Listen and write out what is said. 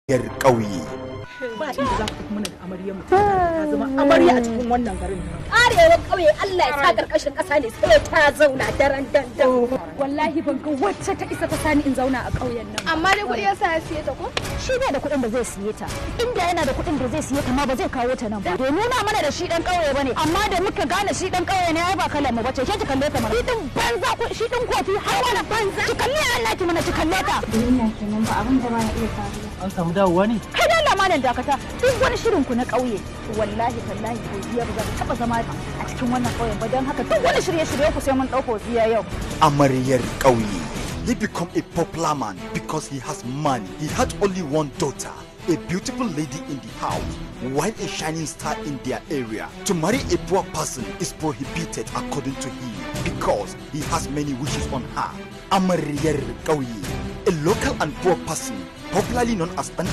Yar ƙauye. Ba inda za ku tafi mana da amaryar mu, ta zama amarya a cikin wannan garin nan. Karewar ƙauye, Allah ya sa karkashin ƙasa ne sai ta zauna daren dandan. Wallahi ban ga wacce ta isa ta sani in zauna a ƙauyen nan. Amma dai kuɗi yasa ya siye ta ko? Shi bai da kuɗin da zai siye ta. Inda yana da kuɗin da zai siye ta ma, ba zai kawo ta nan ba. Bai nuna mana da shi dan ƙauye bane, amma da muka gane shi dan ƙauye ne, ai ba kalan mu bace. Ke ki kalle ta mana. Shi din banza ko shi din kofi har wani banza. Ki kalle Allah ki mana, ki kalle ta. Duniya kenan, ba abin da ba ya iya faruwa. An samu dawowa ne? Kai da Allah malam dakata, duk wani shirin ku na ƙauye, wallahi tallahi godiya ba za ta taba zama a cikin wannan ƙauyen ba. Don haka duk wani shirye-shirye ku, sai mun ɗauko ziya yau. Amaryar ƙauye. He become a popular man because he has money. He had only one daughter, a beautiful lady in the house, while a shining star in their area. To marry a poor person is prohibited according to him because he has many wishes on her. Amaryar ƙauye, a local and poor person, popularly known as Dan